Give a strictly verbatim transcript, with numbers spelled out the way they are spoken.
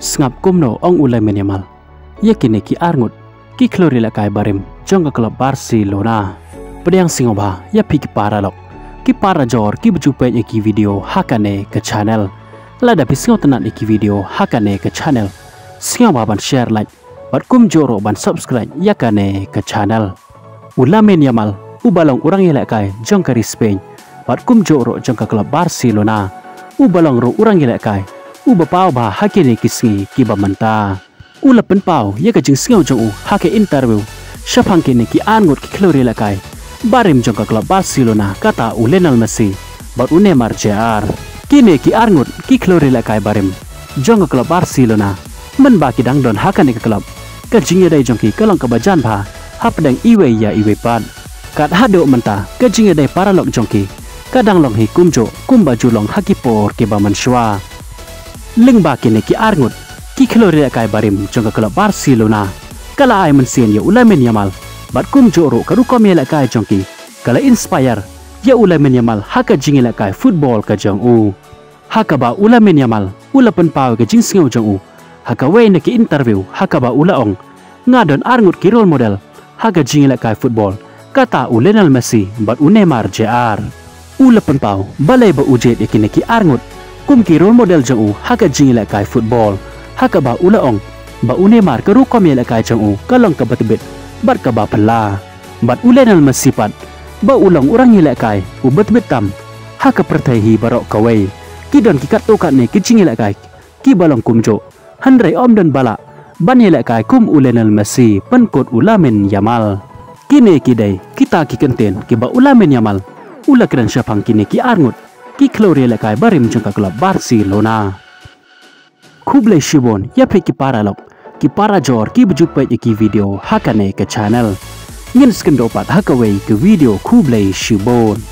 Sngap kumno ong u Lamine Yamal ïa kine ki arngut ki khlur ïalehkai barim jong ka klub Barcelona. Pdiang sngewbha ïa phi ki paralok, ki parajor kiba ju peit ïa ki video ha kane ka channel. Lada phi sngewtynnat ïa ki video ha kane ka channel, sngewbha ban share, like bad kumjuh ruh ban subscribe ïa kane ka channel. U Lamine Yamal uba long u rangïalehkai jong ka ri Spain bad kumjuh ruh jong ka klub Barcelona, uba long ruh u rangïalehkai uba paw bha ha kine ki sngi kiba mynta. U la pynpaw ïa ka jingsngew jong u ha ka interview shaphang kine ki arngut ki khlur ïalehkai barim jong ka klub Barcelona, kata u Lionel Messi bad u Neymar Junior. Kine ki arngut ki khlur ïalehkai barim jong ka klub Barcelona, mynba ki dang don ha kane ka klub, ka jingïadei jong ki ka long kaba jan bha hapdeng iwei ïa iwei pat. Kat haduh mynta ka jingïadei paralok jong ki ka dang long hi kumjuh kumba ju long ha ki por kiba mynshuwa. Lyngba kine ki arngut ki khlur ïalehkai barim jong ka klub Barcelona, ka la ai mynsiem ïa u Lamine Yamal bad kumjuh ruh ka rukom ïalehkai jong ki ka la inspire ïa u Lamine Yamal ha ka jingïalehkai football ka jong u. Ha kaba u Lamine Yamal u la pynpaw ïa ka jingsngew jong u ha kawei na ki interview ha kaba u la ong, nga don arngut ki role model ha ka jingïalehkai football, kata u Lionel Messi bad u Neymar Junior. U la pynpaw balei ba u jied ïa kine ki arngut kum ki role model jong u ha ka jingïalehkai football, ha kaba u la ong ba u Neymar ka rukom ïalehkai jong u ka long kaba tbit bad kaba phylla, bad u Lionel Messi pat ba u long u rangïalehkai uba tbit tam ha ka pyrthei hi baroh kawei. Ki don ki katto katne ki jingïalehkai kiba long kumjuh, hynrei ym don ba lah ban ïalehkai kum u Lionel Messi, pynkut u Lamine Yamal. Kine ki dei kita ki kyntien kiba u Lamine Yamal u la kren shaphang kine ki arngut ki khlur ïalehkai barim jong ka klub Barcelona. Khublei shibun ïa phi ki paralok, ki parajor kiba ju peit ïa ki video ha kane ka channel. Ngin sa ïakynduh pat ha kawei ka video, khublei shibun.